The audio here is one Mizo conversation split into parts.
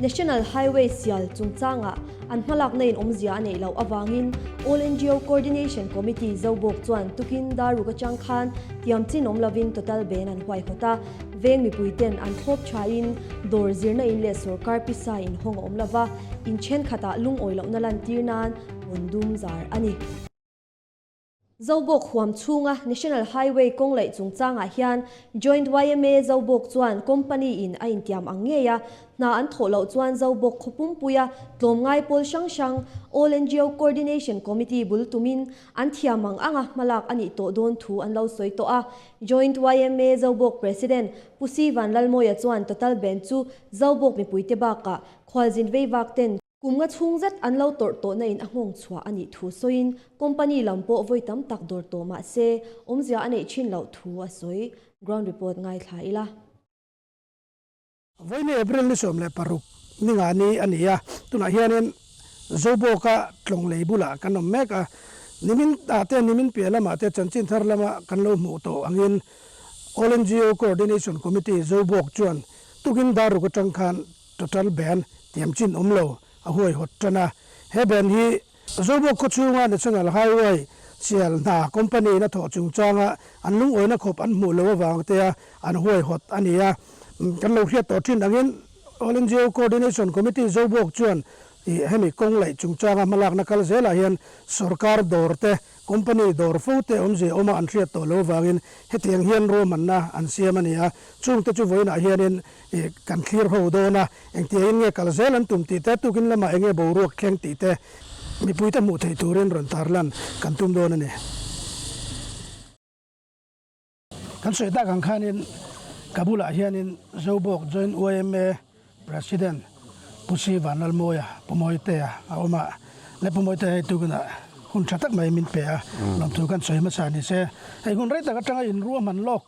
National Highway sial chungchangah an hmalakna in awmzia a neih loh avangin All NGO Coordination Committee Zobawk chuan tukin dar ruk atang khan tiam chin awm lovin total ban an huaihawt a, veng mipui ten an thlawp thain dawr zirna in leh sorkar pisa inhawng a awm lova, in thenkhatah lungawi lohna lantir nan rawn dum zar a ni. Zobawk huam chhunga National Highway kawng laih chungchangah hian Joint yma Zobawk chuan company in a intiam ang ngei a, hna an thawh loh chuan Zobawk khaw pumpuia tlawmngai pawl hrang hrang All NGO Coordination Committee bul tumin an thiam ang anga hmalak a nih tawh dawn thu an lo sawi tawh a. Joint yma Zobawk President Pu Si Vanlalmawia chuan total ban chu Zobawk mipuite bakah khualzin veivak ten Kum nga chhung zet an lo tawrh tawhna in a nghawng chhuah a nih thu sawiin company lam pawh vawi tam tak dawr tawh mah se awmzia a neih thin loh thu a sawi. Ground report ngaithla ila. Vawiini April ni 16 ni nga ni a ni a, tunah hianin Zobawka tlawng lei bulah kan awm mek a, nimin ah te nimin piah lamah te chanchin thar lama kan lo hmuh tawh angin All NGO Coordination Committee Zobawk chuan tukin dar ruk atang khan Total ban tiam chin awm lo a huaihawt tan a, he ban hi Zobawk khaw chhunga National Highway sial hna company in a thawh chungchanga an lungawina khawp an hmuh loh avang tea an huaihawt a ni a. Kan lo hriat tawh thin angin All NGO Coordination Committee Zobawk chuan hemi kawng laih chungchanga hmalakna kal zelah hian sorkar dawr te Company dawr fo te awmzia awma an hriat tawh lo avangin hetiang hian ruahmanna an siam a ni a, chungte chu vawiinah hianin kan thlir ho dawn a, engtiangin nge kal zel an tum tih te, tukin lamah enge boruak thleng tih te mipuite hmuh theih turin rawn tarlan kan tum dawn a ni. Kan sawi tak ang khanin ka bulah hianin Zobawk Joint yma President Pu Si Vanlalmawia, Pu Mawitea a awm a, le Pu Mawitea hei tukinah hun tha tak mai min pe a, lawmthu kan sawi hmasa ni se. Hei hun rei tak atanga inruahman lawk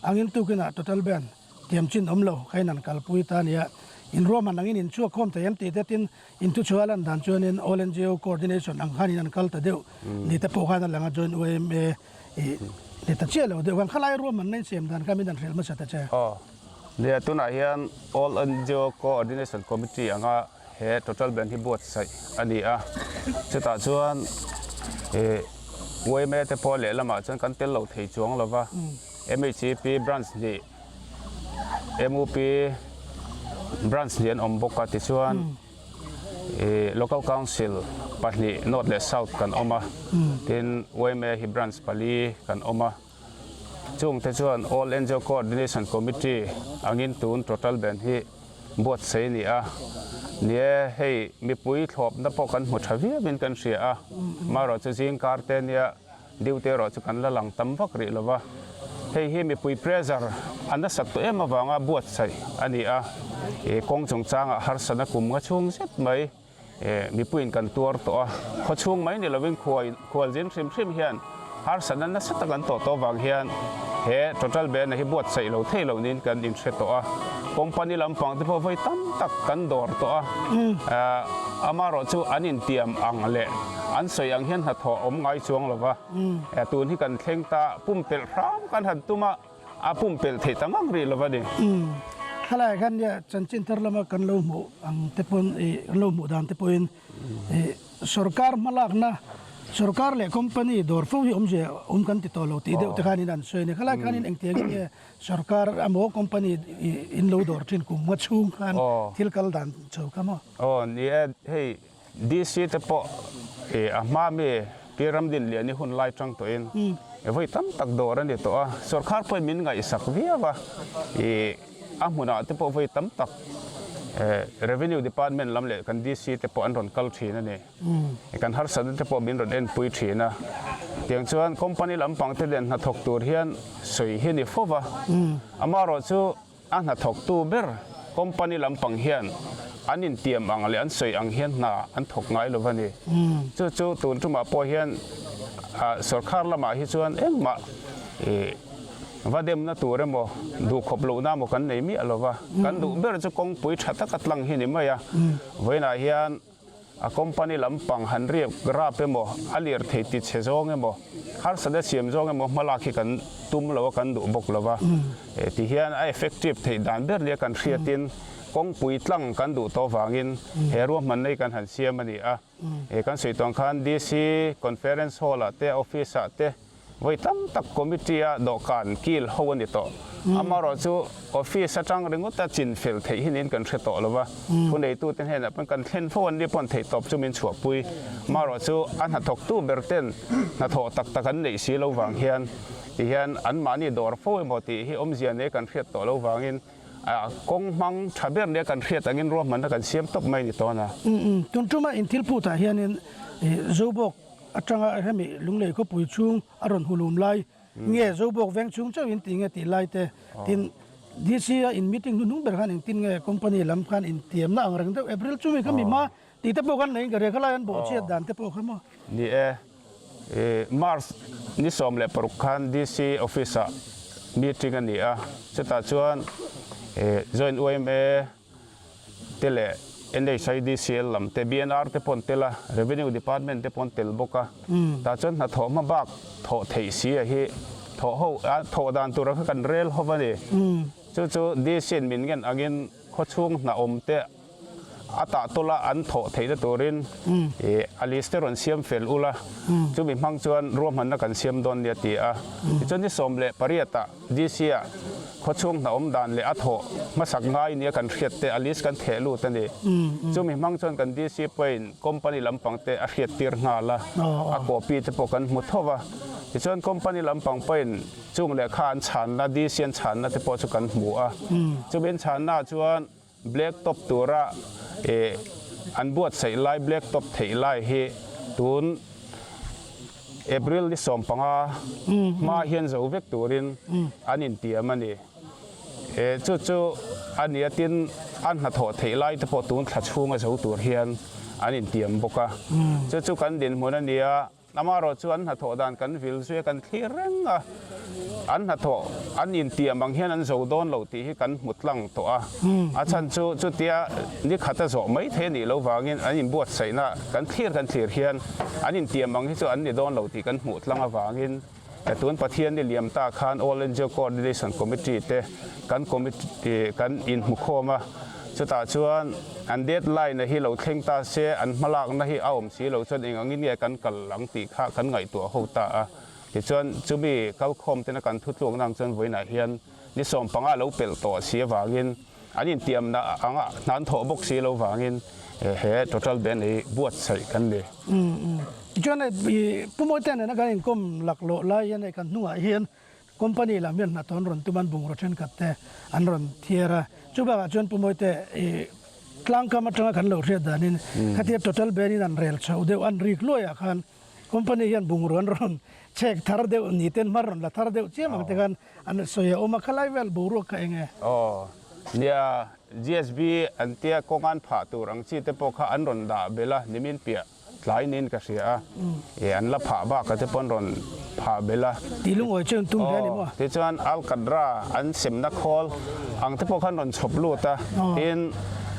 angin tukinah Total Band tiam chin awm lo kha in an kalpui ta a ni a, inruahman angin inchhuak khawm thei em tih te tin inthuchhuah a lan dan chuanin All NGO Coordination ang khanin an kal ta deuh ni te pawh khan a lang a, Joint yma I ni ta chiah lo deuh khan khalai ruahmanna in siam dan kha min han hrilh hmasa ta che. Aw. Nia, tunah hian All NGO Coordination Committee anga he total ban hi buatsaih a ni a. Chutah chuan i yma te pawh lehlamah chuan kan tel lo thei chuang lo va. MHEP branch hnih, MUP branch hnih an awm bawk a, tichuan, Local Council pahnih North leh South kan awm a, tin yma hi branch pali kan awm a. Chungte chuan All NGO Coordination Committee angin tun total ban hi buatsaih a ni a. Ni e, hei mipui thlawpna pawh kan hmu tha viauin kan hria a, marawhchu zingkar te nia duty erawh chu kan la lang tam vak rih lo va, hei hi mipui pressure a nasat tawh em avanga buatsaih a ni a, kawng chungchangah harsatna kum nga chhung zet mai mipuiin kan tuar tawh a, khaw chhung mai ni lovin khualzin hrim hrim hian harsatna nasa tak an tawh tawh avang hian he total ban-a hi buatsaih lo thei lo niin kan inhre tawh a, company lampang te pawh vawi tam tak kan dawr tawh a, amaherawh chu an intiam ang leh An sawi ang hian hnathawh awm ngai chuang lo va, tun hi kan thleng ta, pumpelh hram kan han tum a, a pumpelh theih ta ngang rih lo va ni. Thalai khan nia chanchin thar lama kan lo hmuh ang te pawn ih kan lo hmuh dan te pawhin ih sorkar hmalakna sorkar leh company dawr fo hi awmzia awm kan ti tawh lo tih deuh te khanin an sawi a ni. Khalai khanin engtiangin nge sorkar emaw company ih in lo dawr thin kum nga chhung khan thil kal dan chho kha maw? Aw ni e, hei DC te pawh i a hma mi Pi Ramdinliani hun lai tang tawhin i vawi tam tak dawr a ni tawh a, sawrkhar pawhin min ngaihsak viau a, i a hmunah te pawh vawi tam tak Revenue Department lam leh kan DC te pawh an rawn kal thin a ni. Kan harsatna te pawh min rawn enpui thin a, tiang chuan company lampang te nen hnathawk tur hian sawi hi a ni fo va, amaherawhchu, A hnathawktu ber company lampang hian an intiam ang leh an sawi ang hian hna an thawk ngai lo va ni. Chu chu tun tumah pawh hian sorkar lamah hi chuan engmah va demna tur emaw duhkhawp lohna emaw kan nei miah lo va. Kan duh ber chu kawngpui tha taka tlang hi ni mai a. Vawiinah hian A company lampang han riak rap emaw, a lirthei ti chhe zawng emaw, harsatna siam zawng emaw hmalak hi kan tum lo a, kan duh bawk lo va. Ti hian a effective theih dan ber nia kan hriatin Kawngpui tlang kan duh tawh vangin he ruahmanna hi kan han siam a ni a. Kan sawi tawh ang khan DC Conference Hall ah te, Office ah te vawi tam tak Committee a dawhkan kil ho a ni tawh. Amaherawh chu Office atang ringawt a chin fel theih hi niin kan hre tawh lo va, thuneitute hnenah pawn kan thlen fo an ni pawn theihtawp chu min chhuahpui. Amaherawh chu a hnathawktu ber ten hnathawh tak tak an neih si lo vang hian tihian anmahni dawr fo emaw tih hi awmzia nei kan hriat tawh lo vangin A kawng hmang tha ber nia kan hriat angin ruahmanna kan siam tawp mai ni tawn a. Tun tuma inthilphutah hianin Zobawk atanga hemi Lunglei khawpui chhung a rawn hulum lai nge Zobawk veng chhung chauh in tih nge tih lai te tin DC a in meeting hnuhnung ber khan engtin nge company lam khan intiamna ang reng deuh April chumi kha mi hma tih te pawh khan nei in ka ria kha lai an bawhchhiat dan te pawh kha maw. Ni e. March ni 16 khan DC office-ah meeting a ni a, chutah chuan Joint yma te leh NHIDCL lam te, BNR te pawh an tel a, Revenue Department te pawh an tel bawk a. Tah chuan hnathawh hma bak thawh theih si a hi thawh ho thawh dan tur kha kan rel ho a ni. Chu chu DC in min ngen angin khawchhung hna awm te A tah tawla an thawh theihna turin a list te rawn siam fel ula, chumi hmang chuan ruahmanna kan siam dawn nia ti a. Tichuan ni 18 ah DC ah khawchhung hna awm dan leh a thawh hmasak ngai nia kan hriat te a list kan theh lut a ni. Chumi hmang chuan kan DC pawhin company lampang te a hriat tir nghal a, a copy te pawh kan hmu tho va. Tichuan company lampang pawhin chung lehkha an chhanna, DC an chhanna te pawh chu kan hmu a. Chumi an chhanna ah chuan Black top tura an buatsaih lai black top theih lai hi tun April ni 15 hma hian zo vek turin an intiam a ni. Chu chu a nia tin an hnathawh theih lai te pawh tun thla chhunga zo tur hian an intiam bawk a. Chu chu kan dinhmun a nia. Amaherawh chu an hnathawh dan kan vil zui a, kan thlir reng a, an hnathawh an intiam ang hian an zo dawn lo tih hi kan hmu tlang tawh a. A chhan chu chutia ni khat a zawh mai thei a nih loh vangin an inbuatsaihna kan thlir kan thlir hian an intiam ang hi chu an ni dawn lo tih kan hmuh tlang avangin tun Pathian ni liam ta khan All NGO Coordination Committee te kan committee kan inhmukhawm a. Chutah chuan an deadline a hi lo thleng ta se, an hmalakna hi a awm si lo chuan eng angin nge kan kal ang tih kha kan ngaihtuah ho ta a. Tichuan chumi kalkhawm tena kan thutlukna ang chuan vawiinah hian ni 15 lo pelh tawh si avangin an intiamna anga hna an thawh bawk si lo vangin he total ban hi buatsaih kan ni. Tichuan hei Pu Mawite nena kan inkawm laklawh lai hian hei kan hnungah hian Company lam hian hnathawh an rawn tum a, an bungraw thenkhat te an rawn thiar a. Chu bakah chuan Pu Mawite i tlangkam atanga kan lo hriat danin khatia total ban in an rel chhoh deuh an rik luaiah khan company hian bungraw an rawn chhek thar deuh ni ten hmar rawn la thar deuh chiam ang te khan an sawi a awm a, khalai vel boruak kha eng e? Aw nia, GSB an tia kawng an phah tur ang chi te pawh kha an rawn dah belh a, nimin piah. Tlai niin ka hria a, e an la phah bak a te pawn rawn phah belh a. Tih lungawi chu an tum hle a ni maw? Tichuan Alkadra an semna khawl ang te pawh khan rawn chhawp lut a, tin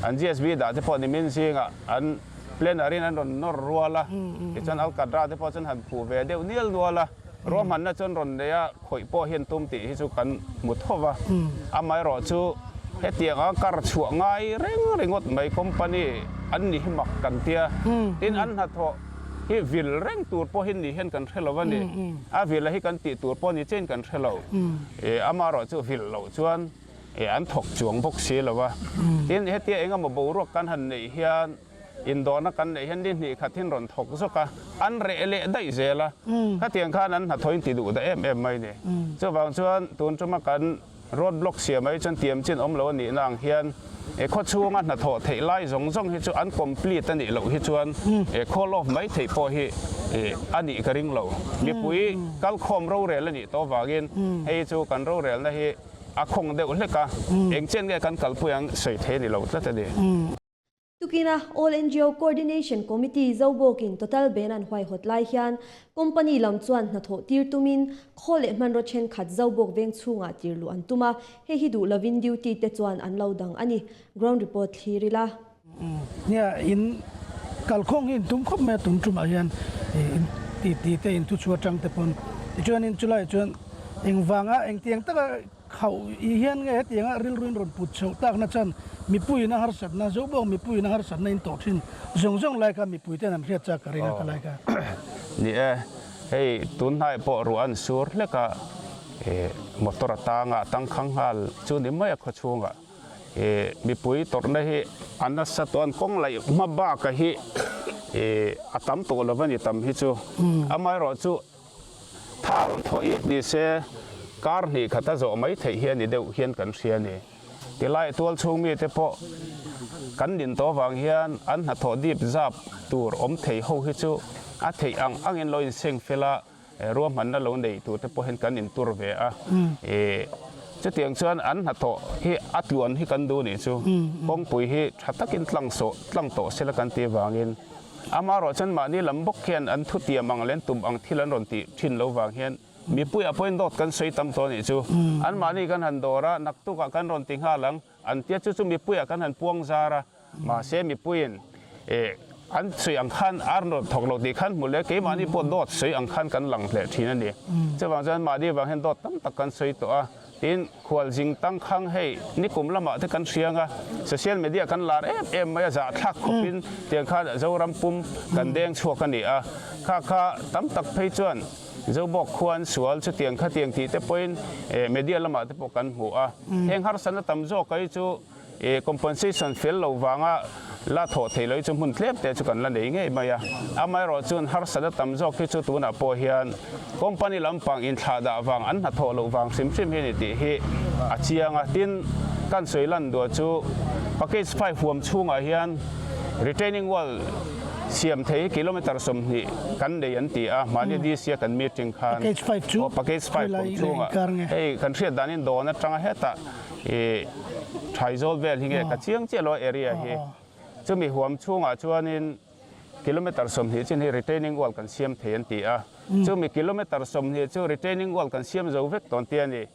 an GSB dah te pawh nimin zingah an planner in an rawn nawr rual a, tichuan Alkadra te pawh chuan han phuh ve deuh nial nual a, ruahmanna chuan rawn nei a, khawih pawh hian tum tih hi chu kan hmu tho va, amaherawh chu hetiang a kar chhuah ngai reng ringawt mai company an ni hi mak kan tia, tin an hnathawh hi vil reng tur pawh hi ni hian kan hre lo a ni, a vil a hi kan tih tur pawh ni chiahin kan hre lo, amaherawh chu vil loh chuan an thawk chuang bawk si lo va, tin hetia engemaw boruak kan han neih hian. Indawhna kan neih hian ni hnih khat hin rawn thawk zawk a, an reh leh daih zel a, khatiang khan an hnathawh in ti duh ta em em mai ni. Chuvang chuan tun tuma kan road block siam mai chuan tiam chin awm lo a nihna ang hian e khawchhunga hnathawh theih lai zawng zawng hi chu an complete a nih loh hi chuan e call off mai theih pawh hi e a nih ka ring lo. Mipui kalkhawm rorel a nih tawh avangin hei chu kan rorelna hi a khawng deuh hlek a, eng chen nge kan kalpui ang sawi thei a ni lo tlat a ni. Tukina All NGO Coordination Committee Zobawkin Total Ban an huaihawt lai hian Company lam chuan hnathawh tir tumin khaw leh hmanraw thenkhat Zobawk veng chhungah tir luh an tum a, hei hi duh lovin duty te chuan an lo dang a ni. Ground report thlir ila. Nia, in kalkhawng hi in tum khawp mai a, tum tumah hian in ti ti te in thu chhuah atang te pawn tichuanin chulaiah chuan engvanga engtiang taka Khauh i hian nge hetianga rilruin rawn put chhoh takna chuan Mipuiin a harsatna, Zobawk mipuiin a harsatna in tawh thin zawng zawng lai kha mipuiten an hriat chak ka ring a ka lai kha. Ni e, hei tun hnai pawh ruah an sur hlek a, motor a tang a, a tang khang nghal chu ni mai a khawchhungah. Mipui tawrhna hi a nasa tawh an kawng laih hma baka hi a tam tawh lo va ni tam hi chu. Amaherawhchu Thar thawh i ni se, kar hnih khat a zawh mai theih hi a ni deuh hian kan hria a ni. Tilai tual chhung mite pawh kan din tawh avang hian an hnathawh dip zap tur awm thei ho hi chu a theih ang angin lo inseng fel a, ruahmanna lo nei tur te pawh hian kan intur ve a. Chutiang chuan an hnathawh hi a tluan hi kan duh nih chu kawngpui hi tha takin tlang sawh tlang tawh sela kan tih avangin Amaherawh chuan mahni lam bawk hian an thutiam ang leh an tum ang thil an rawn tih thin lo vang hian mipuiah pawhin dawt kan sawi tam tawh a nih chu. Anmahni kan han dawr a, naktukah kan rawn ti nghal ang an tia chu chu mipuiah kan han puang zar a, mahse mipuiin eh an sawi ang khan a rawn thawk lo tih khan hmu leh keimahni pawh dawt sawi ang khan kan lang hleh thin a ni. Chuvang chuan mahni vang hian dawt tam tak kan sawi tawh a. Tin, khualzing tangkhang hei nikum lamah te kan hriang a, social media kan lar em em mai a, zahthlak khawpin tiang khan Zoram pum kan deng chhuak a ni a, kha kha tam tak phei chuan Zobawk khuan sual chutiang khatiang tih te pawhin media lamah te pawh kan hmu a, heng harsatna tam zawk hi chu Compensation fel lo vanga la thawh theih loh hi chu hmun tlem te chu kan la nei ngei mai a. Amaherawh chuan harsatna tam zawk hi chu tunah pawh hian company lampang inthlah dah vang an hnathawh loh vang hrim hrim hi a ni tih hi a chiang a. Tin, kan sawi lan duah chu package five huam chhungah hian retaining wall siam thei hi kilometre 20 kan nei an ti a, mahni DC a kan meeting khan Package five chu aw package five huam chhungah hei kan hriat danin dawn atanga hetah Ih Thaizawl vel hi nge ka chiang chiah lo a area hi. Chumi huam chhungah chuanin kilometre 20 chin hi retaining wall kan siam thei an ti a. Chumi kilometre 20 chu retaining wall kan siam zo vek tawn tia ni.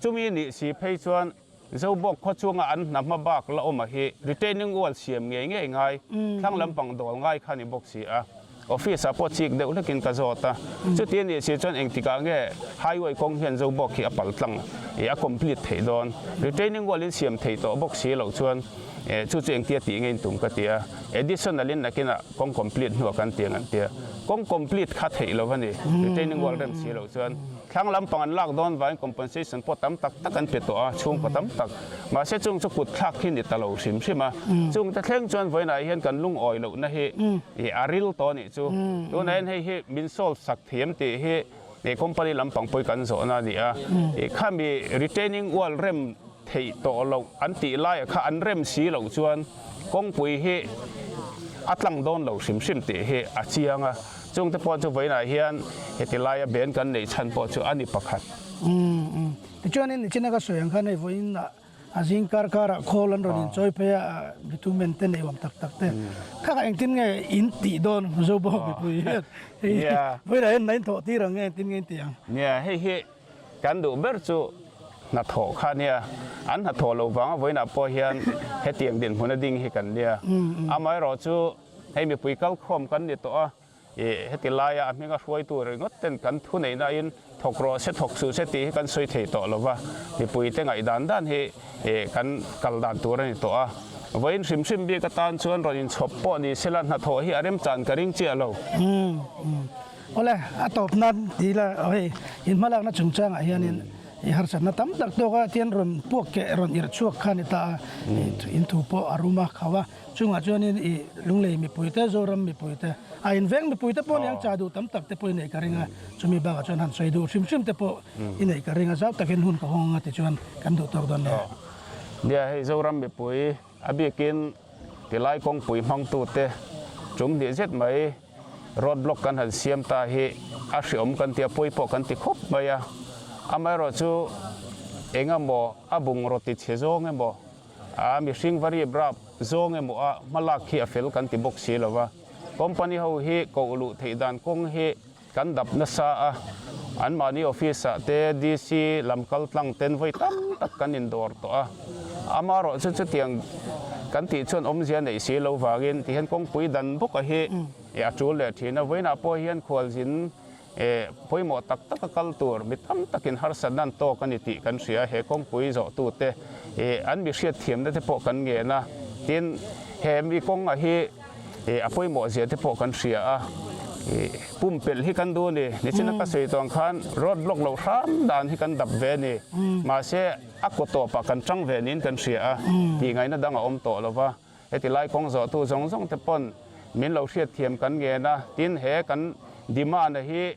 Chumi nih si phei chuan Zobawk khaw chunga an hna hma bak la awm a hi retaining wall siam ngei ngei ngai thlang lampang dawl ngai kha ni bawk si a. Office ah pawh chik deuh hlekin ka zawt a, chuti a nih si chuan engtikah nge highway kawng hian Zobawk hi a pal tlang ih a complete theih dawn? Retaining wall in siam theih tawh bawk si loh chuan chu chu engtia tih nge in tum ka ti a, additional in nakinah kawng complete hnuah kan ti ang an ti a, kawng complete kha theih lo a ni, retaining wall rem si loh chuan. Thlang lampang an lak dawn vangin compensation pawh tam tak tak an pe tawh a, chhungkaw tam tak. Mahse chung chu kut thlak hi ni ta lo hrim hrim a. Chungte thleng chuan vawiinah hian kan lungawi lohna hi a ril tawh a nih chu. Tunah hian hei hi min solve sak thiam tih hi company lampang pawh hi kan zawhna a ni a. Khami retaining wall rem theih tawh loh an tih laiah kha an rem si loh chuan kawngpui hi a tlang dawn lo hrim hrim tih hi a chiang a. Chungte pawh chu vawiinah hian heti laia ben kan neih chhan pawh chu a ni pakhat. Umm. Tichuanin nichina ka sawi ang khan hei vawiin a zing kar karah khawl an rawn inchawi phei a, bitumen te nei awm tak tak te. Kha kha engtin nge in tih dawn Zobawk mipui hian hei vawiinah hian nain thawh tir ang nge engtin nge in tih ang? Nia, hei hi Kan duh ber chu hnathawh kha nia, an hnathawh loh vanga vawiinah pawh hian hetiang dinhmun a ding hi kan nia. Amaherawh chu hei mipui kalkhawm kan ni tawh a, ih heti laia a hminga hruaitu ringawt ten kan thuneihna in thawk rawh se thawk suh se tih hi kan sawi thei tawh lova, mipuite ngaihdan dan hi ih kan kal dan tur a ni tawh a. Vawiin hrim hrim bik atan chuan rawn inchhawp pawh ni sela hnathawh hi a remchan ka ring chiah lo. Awle, a tawp nan ti ila hei in hmalakna chungchangah hianin i harsatna tam tak tawk a tian rawn puak keh rawn irh chhuak kha a ni ta a, in thu pawh a rum a khauh a, chungah chuanin i Lunglei mipuite, Zoram mipuite, a inveng mipuite pawh aniang cha duh tam tak te pawh i neih ka ring a, chumi bakah chuan han sawi duh hrim hrim te pawh i neih ka ring a, zau takin hun ka hawng anga tichuan kan duh tawk dawn nia. Nia, hei Zoram mipui a bikin tilai kawngpui hmangtute tum hnih zet mai. Road block kan han siam ta hi a hriawm kan ti a, pawi pawh kan ti khawp mai a. Amaherawh chu eng emaw a bungraw ti chhe zawng emaw, a mihring va rip rap zawng emaw a hmalak hi a fel kan ti bawk si lo va. Company ho hi koh luh theih dan kawng hi kan dap nasa a, anmahni office ah te DC lam kal tlang ten vawi tam tak kan indawr tawh a. Amaherawh chu chutiang kan tih chuan awmzia neih si lo vangin tihian kawngpui dan bawka hi a tul leh thin a. Vawiinah pawh hian khualzin Pawimawh tak taka kal tur mi tam takin harsatna an tawk a ni tih kan hria. He kawngpui zawhtute an mi hriatthiamna te pawh kan ngen a. Tin, he mi kawnga hi a pawimawh zia te pawh kan hria a. Pumpelh hi kan duh a ni. Nichina ka sawi tawh ang khan road block loh hram dan hi kan dap ve a ni. Mahse, a kaw tawpah kan tang ve niin kan hria a. Tihngaihna dang a awm tawh lo va. Heti lai kawng zawhtu zawng zawng te pawn min lo hriatthiam kan ngen a, tin he kan demand a hi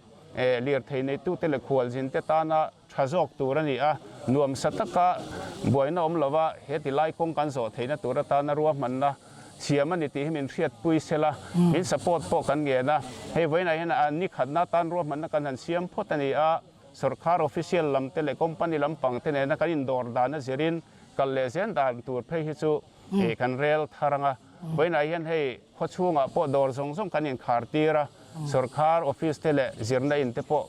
lirthei neitute leh khualzin te tana tha zawk tur a ni a, nuamsa taka buaina awm lova heti lai kawng kan zawh theihna tur atana ruahmanna siam a ni tih hi min hriatpui sela, min support pawh kan ngen a, hei vawiinah hian a ni khatna atan ruahmanna kan han siam phawt a ni a, sorkar official lam te leh company lampang te nena kan indawr dan a zirin kal leh zen dan tur phei hi chu Hei kan rel thar anga, vawiinah hian hei khaw chhungah pawh dawr zawng zawng kan inkhar tir a, sorkar office te leh zirna in te pawh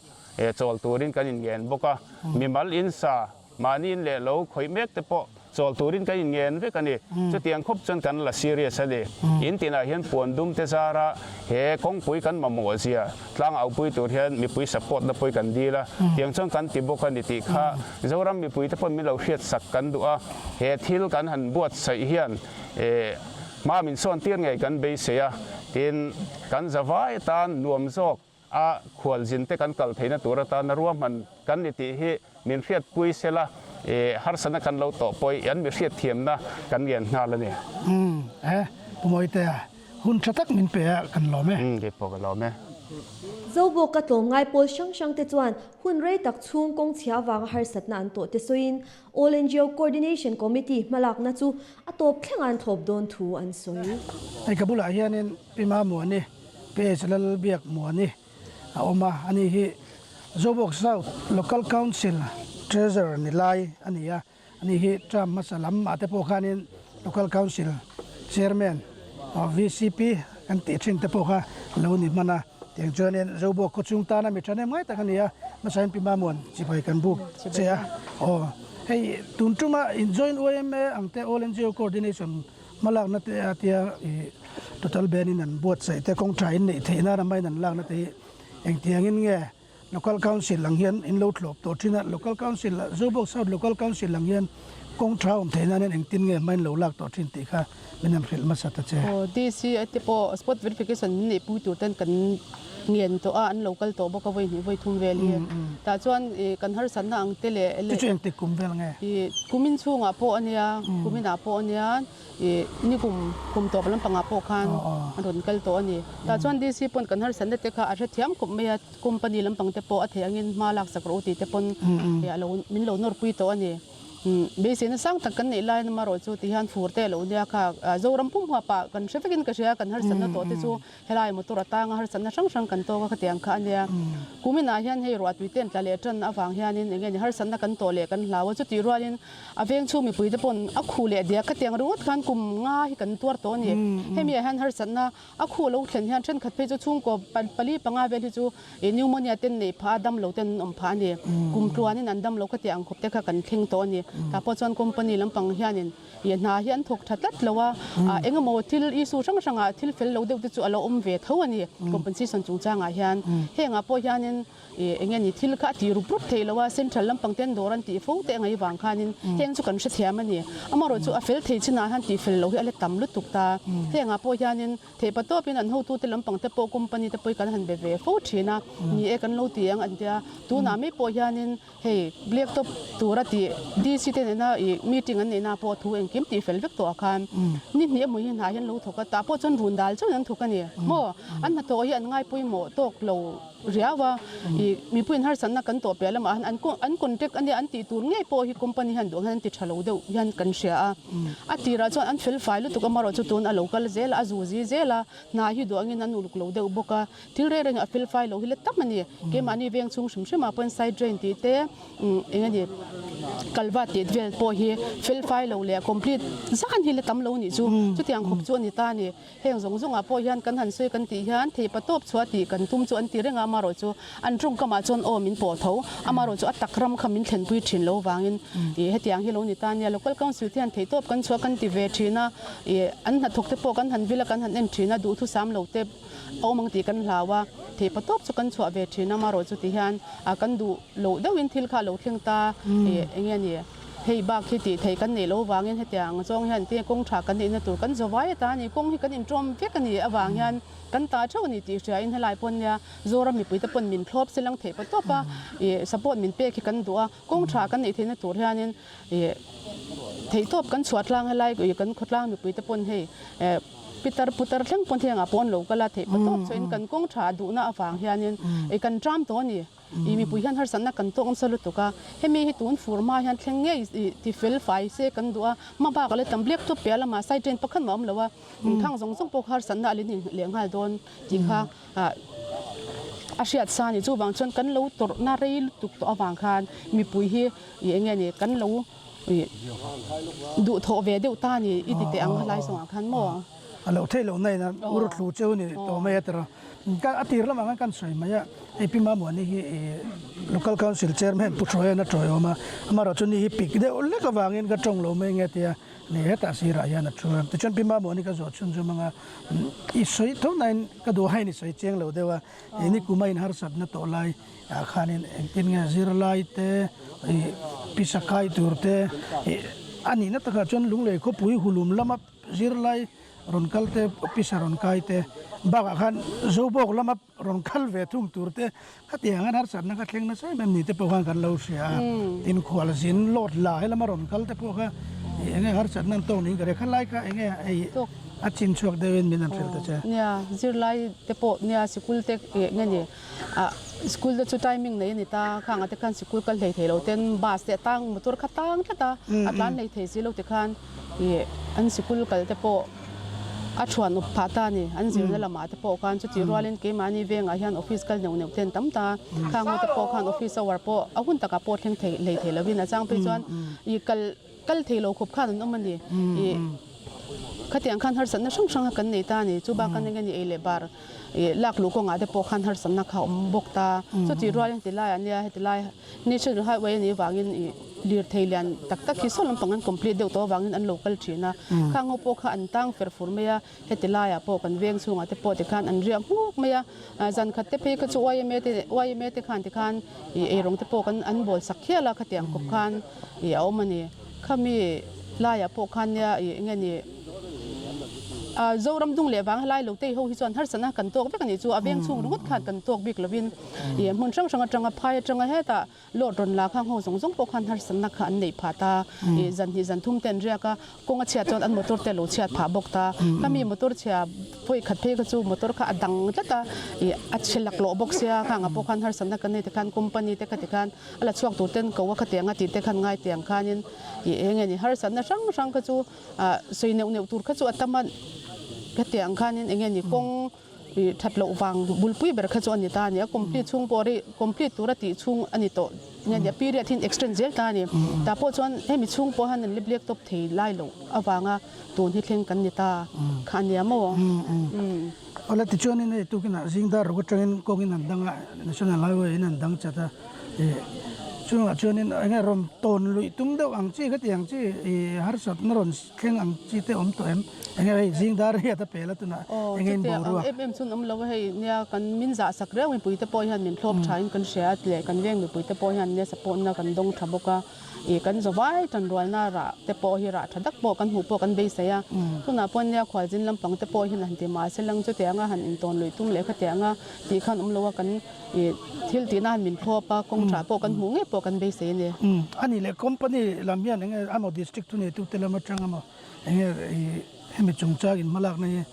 chawl turin kan inngen bawk a, mimal in sa, mahni in leh lo khawih mek te pawh chawl turin kan inngen vek a ni. Chutiang khawp chuan kan la serious a ni. In tinah hian puan dum te zara he kawngpui kan mamawh zia tlang aupui tur hian mipui support na pawh kan dil a, tiang chuan kan ti bawk a ni tih kha Zoram mipui te pawh min lo hriatsak kan duh a. He thil kan han buatsaih hian hma min sawn tir ngei kan beisei a, tin kan zavai atan nuam zawk a khualzin te kan kal theihna tur atana ruahman kan ni tih hi min hriatpui sela harsatna kan lo tawh pawih an mi hriatthiamna kan ngen nghal a ni. Umm e, Pu Mawitea, hun tha tak min pe a, kan lawm e. Umm, kei pawh ka lawm e. Zobawka tlawmngai pawl hrang hrang te chuan hun rei tak chhung kawng chhia avanga harsatna an tawh te sawiin All NGO Coordination Committee hmalakna chu a tawp thleng an thlawp dawn thu an sawi. Hei ka bulah hianin Pi Mamuani, PH Lalbiak Muani a awm a, ani hi Zobawk South Local Council Treasurer ni lai a ni a, ani hi term hmasa lam ah te pawh khanin Local Council Chairman VCP kan tih thin te pawh kha a lo ni hman a, tiang chuanin Zobawk khaw chung tana mi thahnem ngai tak a ni a, hmasain Pi Mamuan chibai kan buk che a, aw hei tun tuma in join YMA ang te All NGO Coordination hmalakna te a tia ih total ban in an buatsaih te kawng tha in neih theih nan a main an lakna te hi engtiangin nge Local Council ang hian in lo tlawp tawh thin a, Local Council ah Zobawk South Local Council ang hian kawng tha awm theih nan hian engtin nge hma in lo lak tawh thin tih kha min han hrilh hmasa ta che. Aw DC a te pawh spot verification min neih pui tur ten kan ngen tawh a, an lo kal tawh bawk a vawi hnih vawi thum vel hi. Tah chuan ih kan harsatna ang te leh Chu chu engtik kum vel nge? Ih kumin chhungah pawh a nia, kuminah pawh a nia. Ih ni kum kum tawp lampangah pawh khan a rawn kal tawh a ni. Tah chuan DC pawn kan harsatna te kha a hrethiam khawp mai a, company lampang te pawh a theih angin hma lak sak rawh u tih te pawn a lo min lo nawrpui tawh a ni. Beiseina sang tak kan neih laiin amarawh chu ti hian fur te a lo nia kha Zoram pum huapah kan hre vekin ka hria kan harsatna tawh te chu Helai motor atanga harsatna hrang hrang kan tawk a khatiang kha a nia. Kuminah hian hei ruahtui te an tla leh tan avang hianin eng nge ni harsatna kan tawh leh kan hlau a, chutih rualin a veng chhung mipui te paw'n a khu leh diak khatiang ringawt khan kum nga hi kan tuar tawh a ni. Hemi ah hian harsatna a khu lo thlen hian thenkhat phei chu chhungkaw pali panga vel hi chu ih pneumonia ten neih phah a, dam lo ten an awm phah a ni. Kum tluanin an dam lo khatiang ang khawp te kha kan thleng tawh a ni. Tah pawh chuan company lampang hianin Ih hna hi an thawk tha tlat lo a, eng emaw thil issue hrang hrangah thil fel lo deuh te chu a lo awm ve tho a ni compensation chungchangah hian. Hengah pawh hianin ih eng nge ni thil kha a ti rup rup thei lo a, central lampang ten dawr an tih fo te angai vang khanin heng chu kan hrethiam a ni. Amaherawhchu a fel thei chinah hian tih fel lo hi a la tam lutuk ta. Hengah pawh hianin Theihpa tawpin an hotute lampang te pawh company te pawh hi kan han be ve fo thin a, ni e kan lo ti ang an tia. Tunah mai pawh hianin hei black top tura tih DC te nena ih meeting an neihna pawh thu engkim tih fel vek tawh ah khan ni hnih emaw hi hna hian lo thawk a, tah pawh chuan run dal chuan an thawk a ni maw? An hnathawh hi an ngaipawimawh tawk lo riau a, ih mipuiin harsatna kan tawh piah lamah hian an an contract ania an tih tur ngei pawh hi company hian duh ang hian an ti tha lo deuh hian kan hria a, a tirah chuan an fel fai lutuk amarawh chu tun a lo kal zel a, a zu zi zel a, hna hi duh angin an uluk lo deuh bawk a, thil reng reng a fel fai lo hi la tam a ni, keimahni veng chhung hrim hrim ah pawhin side drain tih te eng a ni kalva tih vel pawh hi fel fai lo leh complete zan hi la tam lo nih chu chutiang khawp chu a ni ta a ni. Heng zawng zawngah pawh hian kan han sawi kan tih hian theipa tawp chhuah tih kan tum chu an ti reng a. Amaherawh chu an tawngkamah chuan aw min pawh tho. Amaherawh chu a tak ram kha min thlenpui thin lo vangin ih hetiang hi lo ni ta nia. Local Council te hian theihtawp kan chhuah kan ti ve thin a, ih an hnathawk te pawh kan han vil a, kan han en thin a, duhthusam lo te a awm ang tih kan hlau a, theihpa tawp chu kan chhuah ve thin a. Amaherawh chu tihian ah kan duh loh deuhin thil kha a lo thleng ta ih eng nge ni. Hei bak hi tih theih kan neih loh avangin hetiang zawng hian te kawng tha kan neihna tur kan zawai ata a ni. Kawng hi kan inṭawm vek a ni avang hian kan ta theuh a ni tih hriain helai pawn nia Zoram mipuite pawn min thlawp se lang theih pa tawp a, ih support min pek hi kan duh a. Kawng tha kan neih theihna tur hianin ih theihtawp kan chhuah tlang helai ih kan khawtlang mipuite pawn hei eh pitar putar thleng pawn hengah pawh an lo kal a theih pa tawp chuahin kan kawng tha duhna avang hianin ih kan ṭam tawh a ni. I mipui hian harsatna kan tawk nasa lutuk a, hemi hi tun fur hma hian thleng ngei ti fel fai se kan duh a, hma bak a la tam blek tawp piah lamah side train pakhat mah a awm lo a, inkhang zawng zawng pawh kha harsatna a la ni leh nghal dawn tih kha a hriat sa a ni. Chuvang chuan kan lo tawrhna rei lutuk tawh avang khan mipui hi ih eng nge ni kan lo ih duhthawh ve deuh ta a ni i ti teh ang helai zawngah khan maw? A lo theih loh na in a ur thlu cheu a ni tawh mai a ti rawh. Ka a tir lamah khan kan sawi mai a, hei Pi Mamuani hi Local Council Chairman Pu Hruaian a tawiawm a, amaherawh chu ni hi pik deuh lek avangin ka tawng lo mai nge tia ni hetah sirah hian a thu a. Tichuan Pi Mamuani ka zawh chhun zawm anga i sawi tho nain ka duh hain i sawi chiang lo deuh a, ni kuma in harsatna tawh lai ah khanin engtin nge zirlai te pisa kai tur te a nihna takah chuan Lunglei khawpui hulum lama Zirlai rawn kal te, pisa rawn kai te bakah khan Zobawk lama rawn kal ve thung tur te khatiang an harsatna kha thleng nasa em em ni te pawh khan kan lo hria a. Tin khual zin lawt la he lama rawn kal te pawh kha eng nge harsatna an tawk niin ka ria. Khalai kha eng nge hei a chin chhuak deuhin min han hrilh ta che. Nia, zirlai te pawh nia sikul te eng nge ni ah school te chu timing nei a ni ta, khangah te khan sikul kal hlei thei lo ten bus te a tang motor kha tang tlat a, a tlan hlei thei si lo ti khan ih an sikul kal te pawh a thuan up phah ta a ni, an zirna lamah te pawh khan chutih rualin keimahni vengah hian office kal neuh neuh ten tam ta, khang ho te pawh khan office hour pawh a hun takah pawh thleng thei hlei thei lovin a chang phei chuan ih kal Kal thei lo khawp khan an awm a ni. Ih, khatiang khan harsatna hrang hrang kha kan nei ta a ni. Chu bakah eng nge ni ei leh bar ih lak luh kawngah te pawh khan harsatna kha a awm bawk ta. Chutih rualin heti laiah nia heti lai National Highway a nih vangin ih lirthei lian tak tak hi saw lampang an complete deuh tawh avangin an lo kal thin a. Khang ho pawh kha an tang fer fur mai a, heti laiah pawh kan veng chhungah te pawh tikhan an riak hmuk mai a. Zan khat te phei kha chu yma te yma te khan tikhan ih eirawng te pawh kan an bawl sak hial a khatiang khawp khan. Ih a awm a ni. Khami laiah pawh khan nia ih eng nge ni ah Zoram dung leh vang helai lo tei ho hi chuan harsatna kan tawk vek a nih chu a veng chhung ringawt khan kan tawk bik lovin ih hmun hrang hrang atanga phai atanga hetah load rawn la khang ho zawng zawng pawh khan harsatna kha an neih phah ta ih zan hnih zan thum te an riak a kawng a chhiat chuan an motor te a lo chhiat phah bawk ta. Khami motor chhia vawi khat phei kha chu motor kha a dang tlat a ih a chhe laklawh bawk sia khangah pawh khan harsatna kan nei tikhan company te kha tikhan A la chhuak tur ten ko a khatiang a tih te khan ngai tiang khanin ih eng nge ni harsatna hrang hrang kha chu ah sawi neuh neuh tur kha chu a tam a khatiang khanin eng nge ni kawng ih that loh vang bulpui ber kha chu a ni ta a ni a complete chhung pawh rih complete tura tih chhung a ni tawh nge ni a period hi extend zel ta a ni tah pawh chuan hemi chhung pawh hian an la black top thei lai loh avanga tun hi thleng kan ni ta kha a nia maw. Awle tichuanin hei tukinah zingdar ruk atangin kawngin an dang a, National Highway in an dang chat a, ih chungah chuanin eng nge rawn tawn luih tum deuh ang chi khati ang chi ih harsatna rawn thleng ang chi te awm tawh em? Eng nge hei zingdar hiat a pel a tunah eng nge in boruak? Aw chutia ang em em chun awm lo a hei nia kan min zah sak reuh mipui te pawh hian min thlawp tha in kan hria a leh kan veng mipui te pawh hian nia support na kan dawng tha bawk a. Ih kan zawai tanrualna rah te pawh hi rah tha tak pawh kan hmuh pawh kan beisei a, tunah pawh nia khualzin lampang te pawh hian han ti mahse lang chutiang a han intawn luih tum leh khatiang a tih khan awm lo a kan ih thil tihna han min thlawp a kawng tha pawh kan hmuh ngei pawh kan beisei a ni. A nih leh company lam hian eng nge amaw district thuneitute lam atang amaw eng nge ih hemi chungchang in hmalakna hi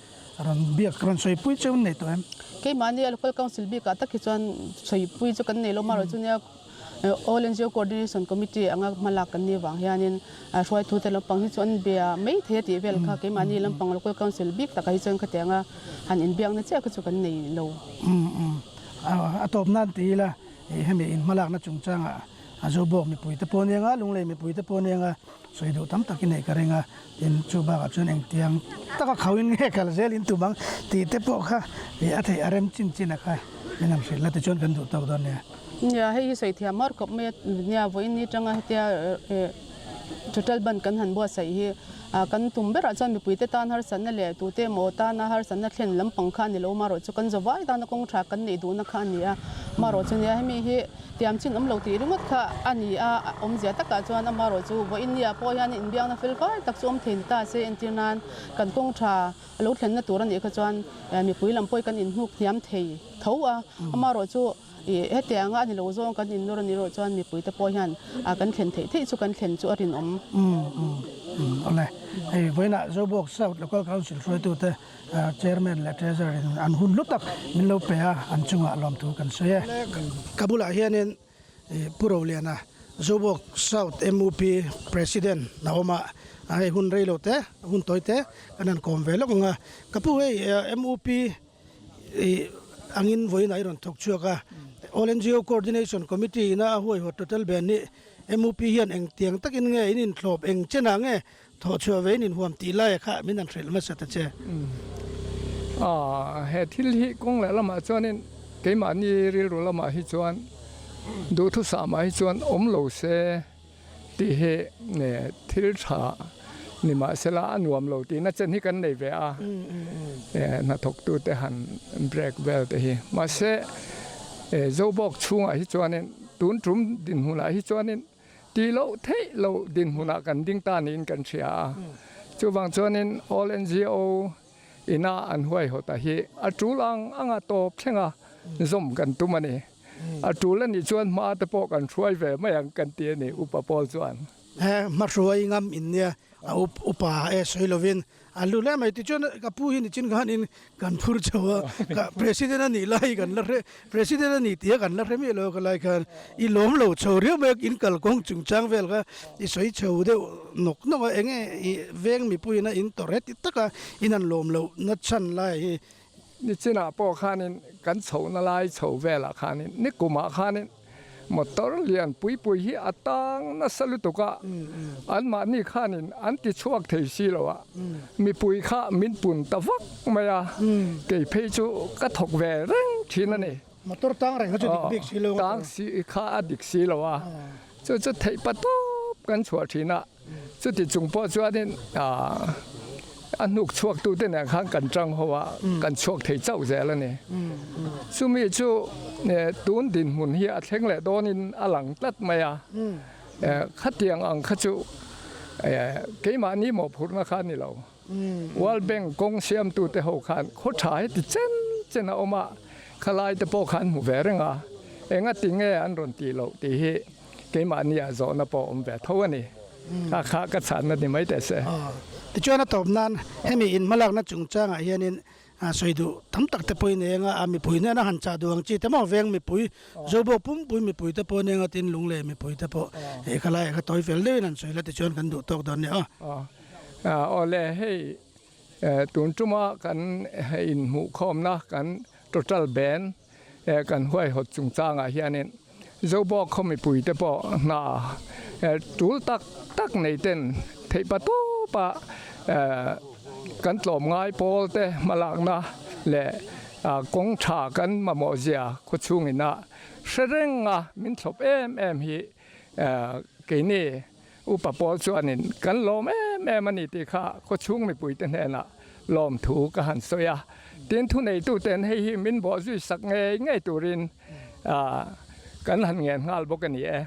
rawn biak rawn sawipui cheu an nei tawh em? Keimahni a local council bikah tak hi chuan sawipui chu kan nei lo marawh chu nia All NGO Coordination Committee anga hmalak kan nih vang hianin hruaitute lampang hi chu an bia mai thei a tih vel kha keimahni lampang Local Council bik takah hi chuan khatianga han inbiakna chiah kha chu kan nei lo. A tawp nan ti ila hemi inhmalakna chungchangah a Zobawk mipuite pawh nia nga, Lunglei mipuite pawh nia nga sawi duh tam tak i neih ka ring a, tin chu bakah chuan engtiang taka khauhin nge kal zel in tum ang tih te pawh kha a theih a rem chin chin a kha. Min han hrilh la tichuan kan duh tawk dawn nia. Nia, hei hi sawi thiam mar khawp mai a, nia vawiin ni atanga hetia total bandh kan han buatsaih hi kan tum berah chuan mipuite tan harsatna leh tute emaw tana harsatna thlen lampang kha a ni lo marawh chu kan zawai tana kawng tha kan neih duhna kha a ni a, marawh chu nia hemi hi tiam chin awm lo tih ringawt kha a ni a, awmzia takah chuan amarawh chu vawiin ni ah pawh hian inbiakna fel fai tak chu awm thei ni ta se entir nan kan kawng tha A lo thlenna tur a nih kha chuan mipui lam pawh hi kan inhnuk hniam thei tho a, amaherawh chu ih hetianga a ni lo zawng kan innawr a nih erawh chuan mipui te pawh hian kan thlen theih theih chu kan thlen chu a rinawm. Umm umm awle hei vawiinah Zobawk South Local Council hruaitute Chairman leh Treasurer in an hun hlu tak min lo pe a, an chungah lawmthu kan sawi e. Ka bulah hianin Pu Roliana, Zobawk South MUP President a awm a, hei hun rei lo te, hun tawi te kan han kawm ve lawk ang a. Ka pu hei MUP angin vawiinah i rawn thawk chhuak a, All NGO Coordination Committee ina a huaihawt total ben hi MUP hian engtiang takin nge in inthlawp, eng chenah nge thawh chhuah ve in inhuam tih laia kha min han hrilh hmasa ta che. He thil hi kawng leh lamah chuanin keimahni rilru lamah hi chuan duhthusahmah hi chuan awm lo se tih hi thil tha ni mahsela a nuam lo tihna chen hi kan nei ve a, hnathawktute han break vel te hi. Mahse Zobawk chhungah hi chuanin tun tum dinhmunah hi chuanin Tih loh theih loh dinhmunah kan ding ta niin kan hria a. Chuvang chuanin All NGO ina an huaihawta hi a tul ang anga tawp thlenga zawm kan tum a ni. A tul a nih chuan hma te pawh kan hruai ve mai ang kan ti a ni, Upa Paul chuan. He hmahruai ngam in nia a upa e sawi lovin A lu hle mai tichuan ka pu hi nichin khanin kan phur chho a, ka president a nih lai kan la hre, president a ni tih a kan la hre miah lo ka lai khan i lawm lo chho riau mai a, in kalkawng chungchang vel kha i sawi chho deuh nawk nawk a, enge i veng mipuiin a in tawrh heti taka in han lawm loh na chhan lai hi. Nichinah pawh khanin kan chhohna lai chho velah khanin nikumah khanin Motor lian pui pui hi a tang nasa lutuk a, anmahni khanin an ti chhuak thei si lo a, mipui kha min pun ta vak mai a, kei phei chu ka thawk ve reng thin a ni. Motor tang reng kha chu dik bik si lo. Tang si kha a dik si lo a, chu chu theih pa tawp kan chhuah thin a. Chuti chung pawh chuanin a hnuk chhuaktute nen khan kan tang ho a, kan chhuak thei chauh zel a ni. Chumi chu tun dinhmun hi a thleng leh dawnin a lang tlat mai a, khatiang ang kha chu keimahni mawhphurhna kha a ni lo. World Bank kawng siamtute ho khan khaw tha heti chen chen a awm a, khalai te pawh khan hmu ve reng a, engati nge an rawn tih loh tih hi Keimahni ah zawhna pawh awm ve tho a ni. Kha kha ka chhanna ni mai teh se. Tichuan a tawp nan hemi in hmalakna chungchangah hianin sawi duh tam tak te pawhin eng a, mipui hnena han chah duh ang chi te maw veng mipui, Zobawk pumpui mipui te pawh eng a tin Lunglei mipui te pawh he khalai ah kha tawi fel deuhin han sawi la tichuan kan duh tawk dawn nia aw. Awle hei tun tuma kan inhmuhkhawmna kan total band Kan huaihawt chungchangah hianin Zobawk khaw mipuite pawh hna tul tak tak nei ten theih pa tawpa kan tlawm ngai pawl te hmalakna leh kawng tha kan mamawh zia khawchhung ina hre reng a min thlawp em em hi keini Upa pawl chuanin kan lawm em em a ni tih kha khawchhung mipuite hnenah lawmthu ka han sawi a. Tin, thuneituten hei hi min bawh zui sak ngei ngei turin kan han ngen nghal bawk a ni e.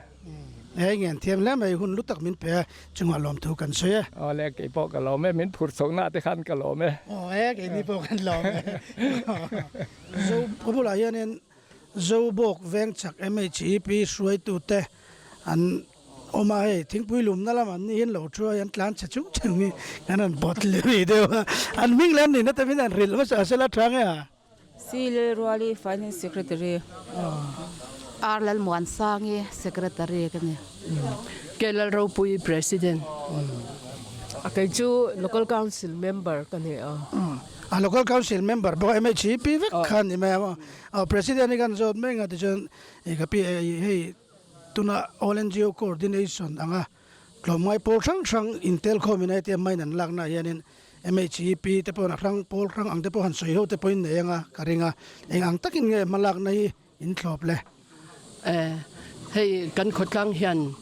Hei ngen thiam hle mai, hun lu tak min pe a, chungah lawmthu kan sawi e. Awle, kei pawh ka lawm e, min phur chhohna te khan ka lawm e. Aw e, keini pawh kan lawm e. Zo bulah hianin Zobawk Vengchak MHEP hruaitute an Awm a, hei thingpui lumna lam an ni hian lo thu a, an tlan chhe chung chung hi kan rawn bawt lui deuh a, an hming leh an nihna te min han hrilh hmasa sela tha nge a? C Lalruali Finance Secretary. R Lalmuansangi Secretary ka ni. K Lalropuii President. Kei chu Local Council Member ka ni a. A Local Council Member bawk MHEP vek kha ni mai a, President hi kan zawt mai nga tichuan ka pi hei Tuna All NGO Coordination anga tlawmngai pawl hrang hrang intelkhawmin hetiang main an laknaah hianin MHEP te pawh a hrang pawl hrang ang te pawh han sawi ho te pawhin nei anga ka ring a, eng ang takin nge hmalakna hi in thlawp le? Hei kan khawtlang hian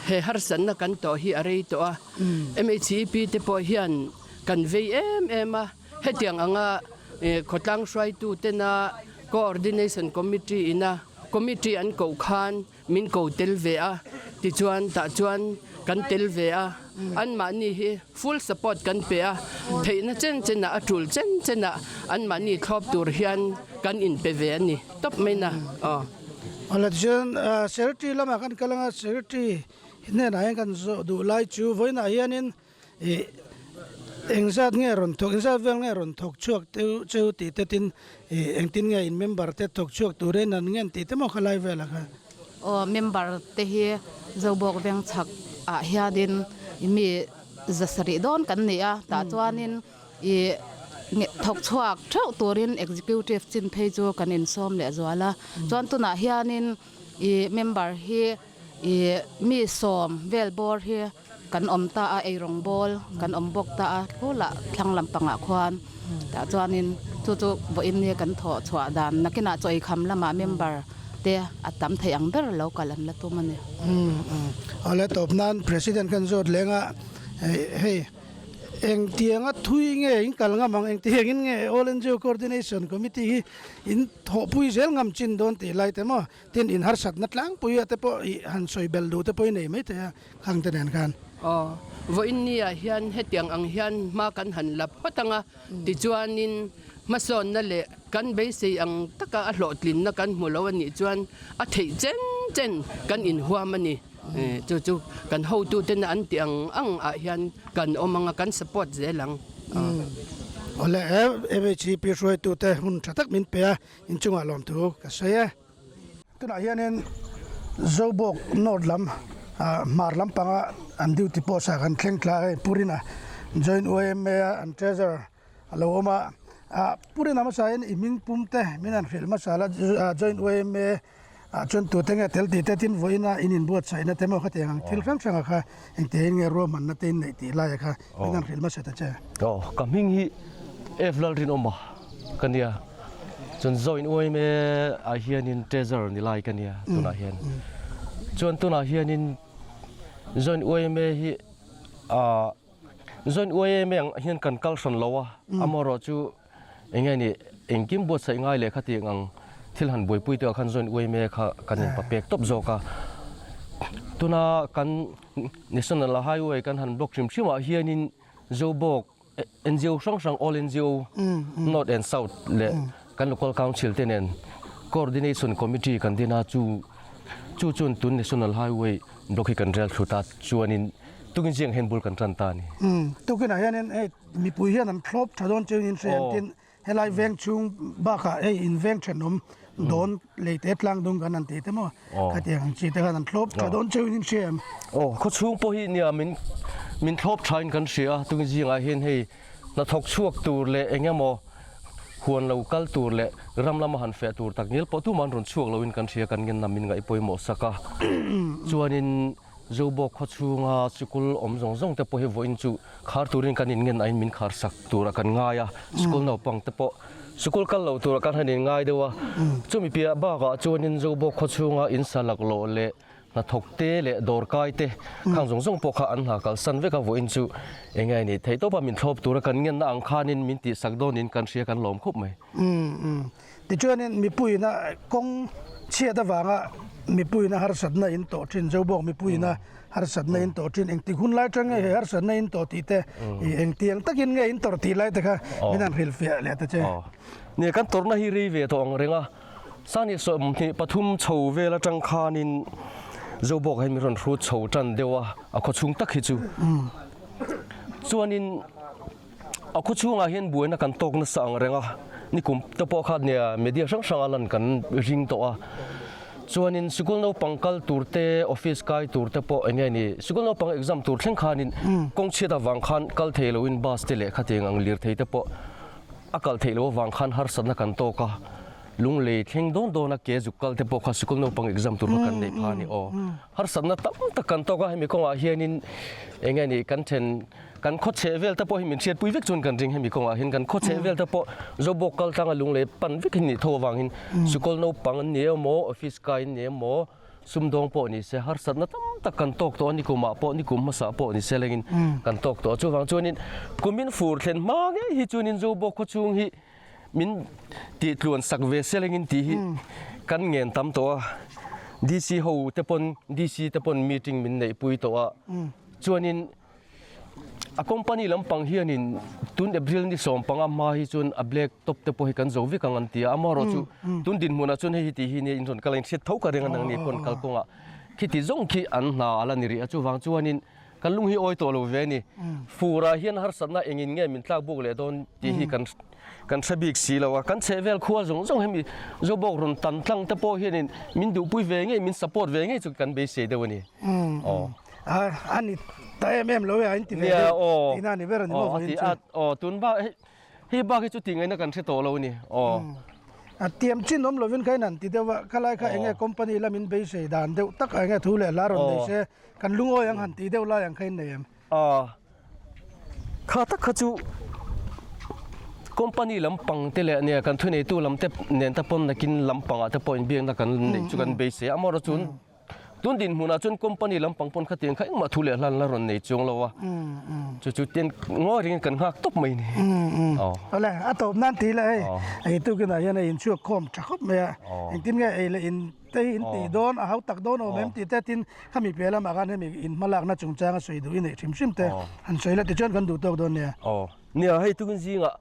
he harsatna kan tawh hi a rei tawh a, MHEP te pawh hian kan vei em em a, hetiang anga khawtlang hruaitu tena Coordination Committee ina committee an koh khan Min ko tel ve a, tichuan tah chuan kan tel ve a, anmahni hi full support kan pe a, theihna chen chenah a tul chen chenah anmahni thlawp tur hian kan inpe ve a ni tawp mai na aw. Awle tichuan Secretary lamah kan kal anga Secretary hnenah hian kan zawh duh lai chu vawiinah hianin Ih, engzat nge rawn thawk, engzat vel nge rawn thawk chhuak teu cheu tih te tin, ih, engtin nge in member te thawk chhuak tur in an ngen tih te maw kha lai vel a kha? Aw, member te hi Zobawk veng chhak ah hianin mi zasarih dawn kan ni a, tah chuanin ih, thawk chhuak theuh turin executive chin phei chu kan insawm leh zual a, chuan tunah hianin ih, member hi ih, mi sawm vel bawr hi. Kan awm ta a, eirawng bawl kan awm bawk ta a, khulah thlang lampangah khuan tah chuanin chu chu vawiin nia kan thawh chhuah dan nakinah chaw eikham lamah member te a tam thei ang ber lo kal an la tum a ni. Awle tawp nan President kan zawt leng a, hei engtianga thui nge in kal ngam ang, engtiangin nge All NGO Coordination Committee hi in thawhpui zel ngam chin dawn tih lai te maw? Tin, in harsatna tlangpui a te pawh i han sawi bel duh te pawh i nei mai thei a, khang te nen khan. Aw, vawiin nia hian hetiang ang hian hma kan han la phawt ang a, tichuanin hmasawnna leh kan beisei ang taka a hlawhtlinna kan hmu lo a nih chuan a theih chen chen kan inhuam a ni. Chu chu kan hotutena an tih ang ang ah hian kan awm ang a, kan support zel ang. Awle, MHEP hruaitute hun tha tak min pe a, inchungah lawmthu ka sawi e. Tunah hianin Zobawk North lam hmar lampanga an duty post ah kan thleng thla hei Purina Joint YMA a an treasurer a lo awm a, Purina hmasa hian i hming pum te min han hrilh hmasa la Joint YMA ah chuan tute nge tel tih te tin vawiina in inbuatsaihna te maw khatiang ang thil hrang hrang ah kha engtiangin nge ruahmanna te in neih tih lai ah kha min han hrilh hmasa ta che. Aw ka hming hi F Lalrinawma ka nia. Chuan zo in uaim e ah hianin treasure ni lai ka nia tunah hian. Chuan tunah hianin zo in uaim e hi ah zo in uaim e ang hian kan kal hran lo a, amaherawh chu eng nge ni engkim buatsaih ngai leh khatiang ang thil han buaipui te ah khan zo in uaim e kha kan in papek tawp zawk a. Tuna kan National Highway kan han block hrim hrim ah hianin Zobawk NGO hrang hrang All NGO North and South leh kan Local Council te nen Coordination Committee kan din a chu chu chuan tun National Highway block hi kan rel thlu ta chuanin tukin ziang hian bul kan tan ta a ni. Tukinah hianin hei mipui hian an thlawp tha dawn chiangin in hria tin Helai veng chhung bakah hei in veng thenawm dawn leite tlang dung kan han ti te maw khatiang ang chi te khan an thlawp tha dawn cheu in in hria em? Aw khaw chhung pawh hi nia min min thlawp tha in kan hria a tun zingah hian hei hnathawk chhuak tur leh eng emaw huan lo kal tur leh ram lama han feh tur tak ngial pawh tumah an rawn chhuak lo in kan hria kan ngen nam in ngaih pawimawh sak a chuanin Zobawk khaw chhunga sikul awm zawng zawng te pawh hi vawiin chu khar turin kan inngen aiin min khar sak tura kan ngai a, sikul naupang te pawh sikul kal lo tura kan han inngai deuh a. Chumi piah bakah chuanin Zobawk khaw chhunga in sa laklawh leh hnathawk te leh dawrkai te khang zawng zawng pawh kha an hna kalsan vek a, vawiin chu eng nge ni theih tawpa min thlawp tura kan ngenna ang khanin min tihsak dawnin kan hria kan lawm khawp mai. Tichuanin mipuiina kawng chhiat avanga mipuiina harsatna in tawh thin, Zobawk mipuiina harsatna in tawh thin, engtik hun lai tang nge he harsatna in tawh tih te, engtiang takin nge in tawrh tih lai te kha min han hrilhfiah leh ta che. Nia, kan tawrhna hi rei ve tawh ang reng a, Sani 23 chho vel atang khanin Zobawk hian min rawn hrut chho tan deuh a, a khawchhung tak hi chu. Chuanin. A khaw chhungah hian buaina kan tawk nasa ang reng a, nikum te pawh kha nia media hrang hranga lan kan ring tawh a. Chuanin sikul naupang kal tur te, office kai tur te pawh eng nge ni, sikul naupang exam tur thleng khanin kawng chhiat avang khan kal thei loin bus te leh khatiang ang lirthei te pawh a kal theih loh avang khan harsatna kan tawk a. Lunglei thleng dawn dawn a ke zuk kal te pawh kha sikul naupang exam tur kha kan neih pha a ni aw. Harsatna tam tak kan tawk a, hemi kawngah hianin eng nge ni kan then kan khaw chheh vel te pawh hi min hriatpui vek chuan kan ring hemi kawngah hian kan khaw chheh vel te pawh Zobawk kal tlanga Lunglei pan vek hi nih tho avangin sikul naupang an ni emaw office kai an ni emaw sumdawng pawh ni se harsatna tam tak kan tawk tawh a ni kumah pawh ni kum hmasa pawh ni se lengin kan tawk tawh a chuvang chuanin kumin fur thlen hma ngei hi chuanin Zobawk khaw chhung hi Min tih tluan sak ve se lengin tih hi kan ngen tam tawh a, DC ho te pawn DC te pawn meeting min neih pui tawh a, chuanin a company lampang hianin tun April ni 15 hma hi chuan a black top te pawh hi kan zo vek ang an ti a, amaherawh chu tun dinhmunah chuan hei hi tih hi nia in rawn kal a inhriat tho ka ring a nangni pawn kalkawngah khiti zawng khi an hna a la ni rih a, chuvang chuanin Kan lung hi awi tawh lo ve a ni. Furah hian harsatna engin nge min tlak buk leh dawn tih hi kan kan hre bik si lo a. Kan chhehvel khua zawng zawng hemi Zobawk rawn tan tlang te pawh hianin min duhpui ve ngei, min support ve ngei chu kan beisei deuh a ni. Aw. A ni ta em em lo e a inti ve deuh tihna a ni ber a ni maw vawiin chu. Aw tun bak hei bak hi chu tih ngaihna kan hre tawh lo a ni. Aw. A tiam chin awm lovin kha in han ti deuh a, khalai kha enge company lamin beisei dan deuh tak a enge thu leh hla rawn nei se. Kan lungawi ang han tih deuh lai ang kha in nei em? A, kha tak kha chu company lampang te leh nia kan thuneitu lam te nen te pawn nakin lampangah te pawh inbiakna kan neih chu kan beisei a, amaherawh chuan tun dinhmunah chuan company lampang pawn khatiang kha engmah thu leh hlan la rawn nei chuang lo a, chu chu ten ngawi rengin kan nghak tawp mai ni. Awle, a tawp nan tih leh hei, ei tukinah hian a inchhuak khawm tha khawp mai a, engtin nge ei leh in Te hi in tih dawn a hau tak dawn awm em tih te tin khami piah lamah khan hemi in hmalakna chungchanga sawi duh i neih hrim hrim te han sawi la tichuan kan duh tawk dawn nia. Aw nia hei tukin zingah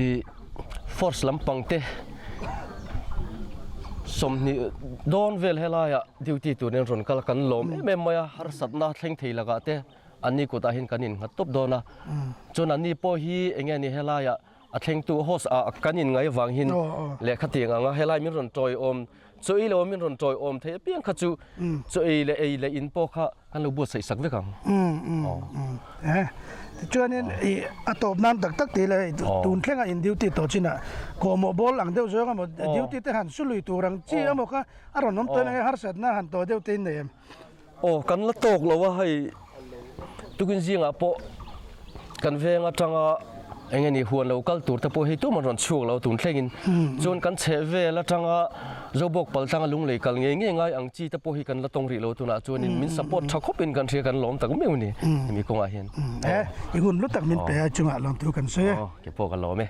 i force lampang te 20 dawn vel helaiah duty turin rawn kal a kan lawm em em mai a harsatna thleng thei lakah te anni kutah hian kan innghat tawp dawn a chuan anni pawh hi enge ni helaiah A thlengtu host ah kan in ngai vang hin lehkha tiang ang a, helai min rawn tawi awm, chaw ei lo min rawn tawi awm thei apiang kha chu chaw ei leh ei leh in pawh kha kan lo buatsaih sak vek ang. Tichuanin i a tawp nan tak tak tih leh hei tun thlenga in duty tawh chinah kawhmawh bawl ang deuh zawng emaw duty te han su lui tur ang chi emaw kha a rawn awm tawh eng harsatna han tawh deuh te in nei em? Aw kan la tawk lo a hei tukin zingah pawh kan veng atanga eng nge ni huan lo kal tur te pawh hei tumah rawn chhuak lo tun thlengin chuan kan chheh vel atanga Zobawk pal tlanga lunglei kal ngei ngei ngai ang chi te pawh hi kan la tawng rih lo tunah chuanin min support tha khawpin kan hria kan lawm tak meuh a ni hemi kawngah hian. E i hun lu tak min pe a chungah lawmthu kan sawi e. Aw ke pawh ka lawm e.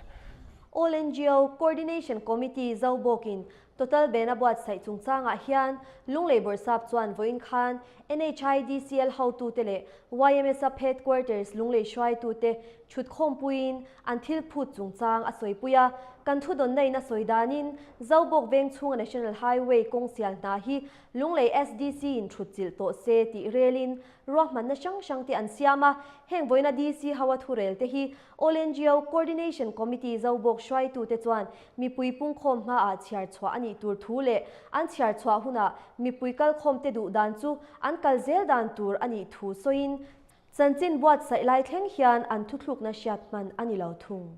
All NGO Coordination Committee Zobawkin Total ban a buatsaih chungchangah hian Lunglei Bawrhsap chuan vawiin khan NHIDCL hotute leh YMSUP Headquarters Lunglei hruaitute thutkhawmpuiin an thil phut chungchang a sawipui a. Kan thudawnna in a sawi danin Zobawk veng chhunga National Highway kawng sial hna hi Lunglei SDC in thutchilh tawh se tih relin ruahmanna hrang hrang te an siam a. Heng vawiina DC ho a thurel te hi All NGO Coordination Committee Zobawk hruaitute chuan mipui pungkhawm hmaah chhiar chhuah a nih tur thu leh an chhiar chhuah hunah mipui kalkhawmte duh dan chu an kal zel dan tur a nih thu sawiin chanchin buatsaih lai thleng hian an thuthlukna hriat hman a ni lo thung.